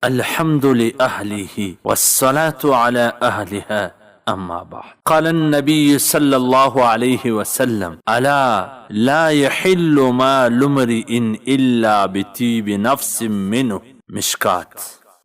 الحمد لأهله والصلاة على أهلها أما بعد. قال النبي صلى الله عليه وسلم: ألا لا يحل مال امرئ إلا بطيب نفس منه. مشکات.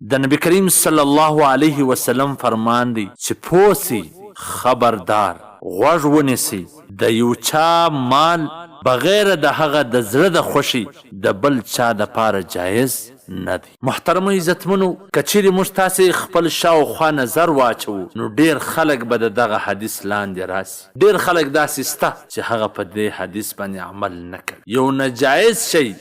د نبی کریم صلی الله علیه وسلم فرمان دی چې پوه سئ، خبردار، غوږ ونیسئ، د یو چا مال بغیر د هغه د زړه د خوښي د بل چا د پاره جایز نه دی. محترمو عزتمنو! که چیرې موږ تاسې خپل شاوخوا نظر واچوو نو ډیر خلک به د دغه حدیث لاندې راشي. ډیر خلک داسې شته چې هغه په دې حدیث باندې عمل نه کوي. یو ناجایز شی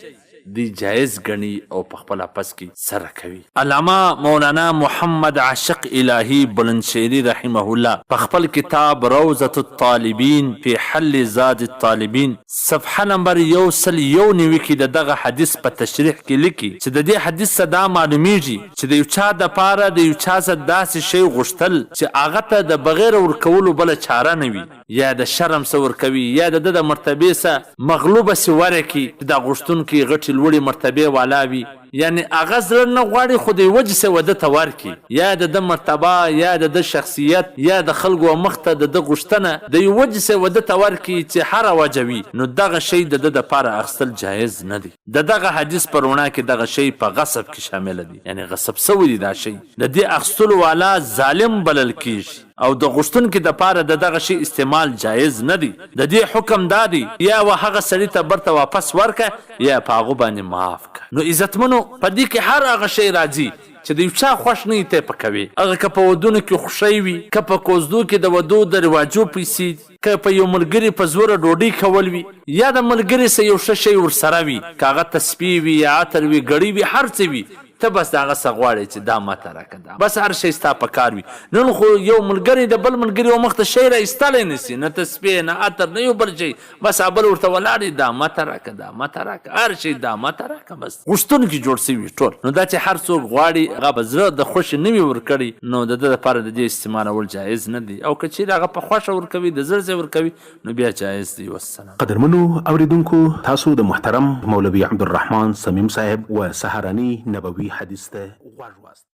دوی جایز ګڼي او په خپل اپس کې سره کوي. علامه مولانا محمد عاشق الهي بلندشهري رحمه الله په خپل کتاب روضة الطالبین فی حل زاد الطالبین صفحه نمبر 191 کې د دغه حدیث په تشریح کې لیکي چې د دې حدیث څخه دا معلومیږي چې د یو چا دپاره د یو چا څخه داسې شی غوښتل چې هغه ته د بغیر ورکولو بله چاره نه وي یا د شرم څخه ورکوي یا د ده د مرتبې څخه مغلوبه شي ورکړي چې دا غوښتونکی غټې لوړې مرتبې والا وي یعنې هغه زړه نه غواړي خو د یوه وجې څخه وده ته ورکړي یا د ده مرتبه یا د ده شخصیت یا د خلکو مخ ته د ده غوښتنه د یوه وجې څخه وده ته ورکړي چې هره وجه وي نو دغه شی د ده دپاره اخیستل جایز نه دی. د دغه حدیث په روڼا کې دغه شی په غصب کې شامل دی یعنې غصب شوی دی دا شی د دې اخیستلو والا ظالم بلل کیږي او د غوښتونکي د پاره د دغه شي استعمال جایز نه دی د دې حکم دا دی یا و هغه سړي ته برته واپس ورکه یا په هغو باندې معاف که. نو عزتمنو په دې کې هر هغه شی راځي چې د یو چا خوښ نه وي ته یې په کوې هغه که په ودونو کې خوښی وي که په کوزدو کې د ودو د رواجو پیسې دي که په یو ملګري په زوره ډوډۍ کول وي یا د ملګري سه یو ښه شی ورسره وي که هغه تسبیح وي یا عطر وي ګړۍ وي هر څه وي ته بس د هغه څه غواړې چې دا ماته راکه دا بس هر شی ستا په کار وي نن خو یو ملګری د بل ملګري و مخ ته شی را ایستلی نه سي نه تسبیح نه عطر نه یو بل شی بس ابل ورته ولاړ دی دا ماته راکه دا ماته راکه هر شی دا ماته راکه بس غوښتونکي جوړ سوي ټول نو دا چې هر څوک غواړي هغه په زړه د خوښې نه وي ورکړی نو د ده لپاره د دې استعمالول جایز نه دي او که چیرې هغه په خوښه ورکوي د زړه څخه ورکوي نو بیا جایز دی والسلام. قدرمنو اوریدونکو تاسو د محترم مولوي عبدالرحمن صمیم صاحب و سهارني نبوي حدیث ته غوږ واست.